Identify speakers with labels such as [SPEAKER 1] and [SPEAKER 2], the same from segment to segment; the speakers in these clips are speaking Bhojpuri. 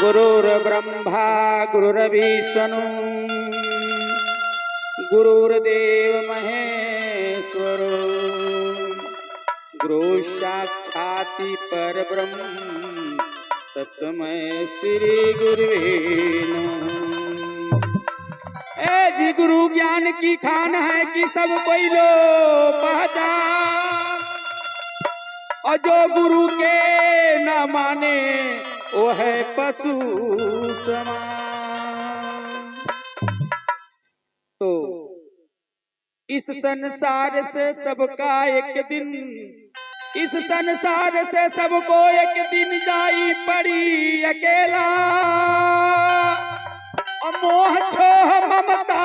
[SPEAKER 1] गुरुर्ब्रह्मा गुरुर्विष्णु गुरुर्देव महेश्वर गुरु साक्षाति परब्रह्म तस्मै श्री गुरुवे नमः। ए जी गुरु ज्ञान की खान है कि सब कोई लो पहचान, और जो गुरु के न माने वो है पशु समान। तो इस संसार से सबका एक दिन, इस संसार से सबको एक दिन जाई पड़ी अकेला, और मोह छोह ममता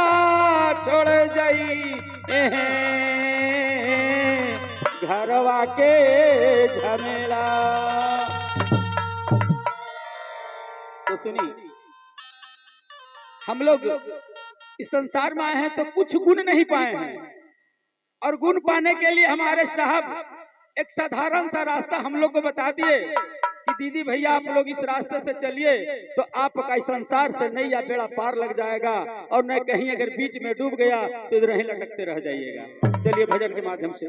[SPEAKER 1] छोड़ जाई घरवा के झमेला। तो सुनी, हम लोग इस संसार में आए हैं तो कुछ गुण नहीं पाए हैं, और गुण पाने के लिए हमारे साहब एक साधारण सा रास्ता हम लोग को बता दिए कि दीदी भैया आप लोग इस रास्ते से चलिए तो आपका इस संसार से नैया बेड़ा पार लग जाएगा, और न कहीं अगर बीच में डूब गया तो इधर ही लटकते रह जाइएगा। चलिए भजन के माध्यम से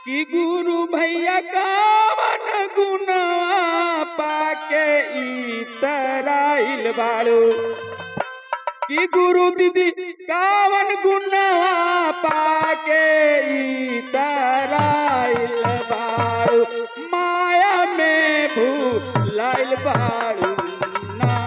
[SPEAKER 1] कि गुरु भैया कावन गुणवा पाके इतराइल बाड़ू, कि गुरु दीदी कावन गुणवा पाके इतराइल बाड़ू, माया में भूलाइल बाड़ू ना।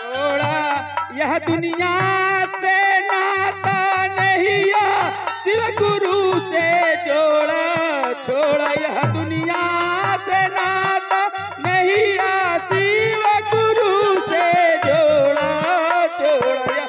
[SPEAKER 1] छोड़ा यह दुनिया से नाता नहीं, शिव गुरु से जोड़ा। छोड़ा यह दुनिया से नाता नहीं, शिव गुरु से जोड़ा। छोड़ा यह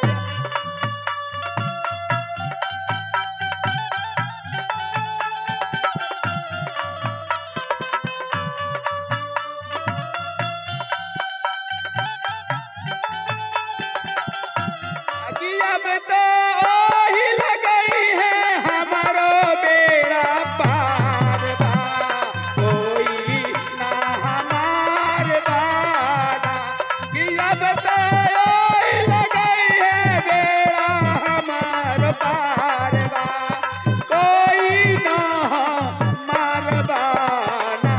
[SPEAKER 1] अब तो ओही लगई है हमारो बेड़ा पार बा, कोई ना हमार बाना। कि अब तो ओही लगई है बेड़ा हमारो पार बा, कोई ना हमार बाना।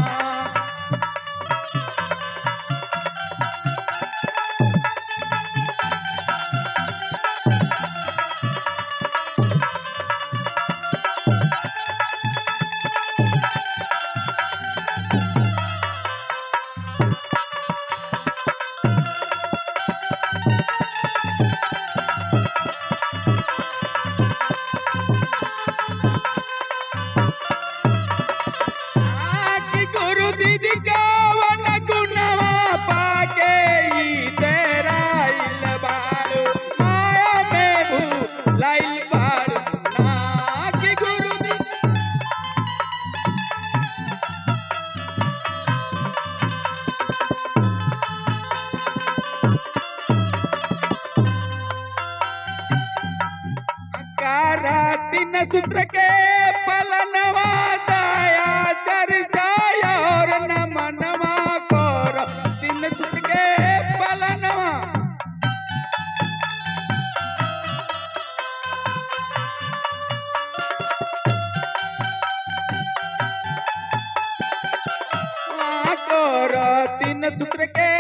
[SPEAKER 1] कि गुरु दीदी कावन गुणवा पाके इतराइल बाड़ू, माया में भूलाइल बाड़ू ना। कि गुरु दीदी कारा तीन सूत्र के पलनवा दया चर्चा और नमनवा कर, तीन सूत्र के पलनवा। कर तीन सूत्र के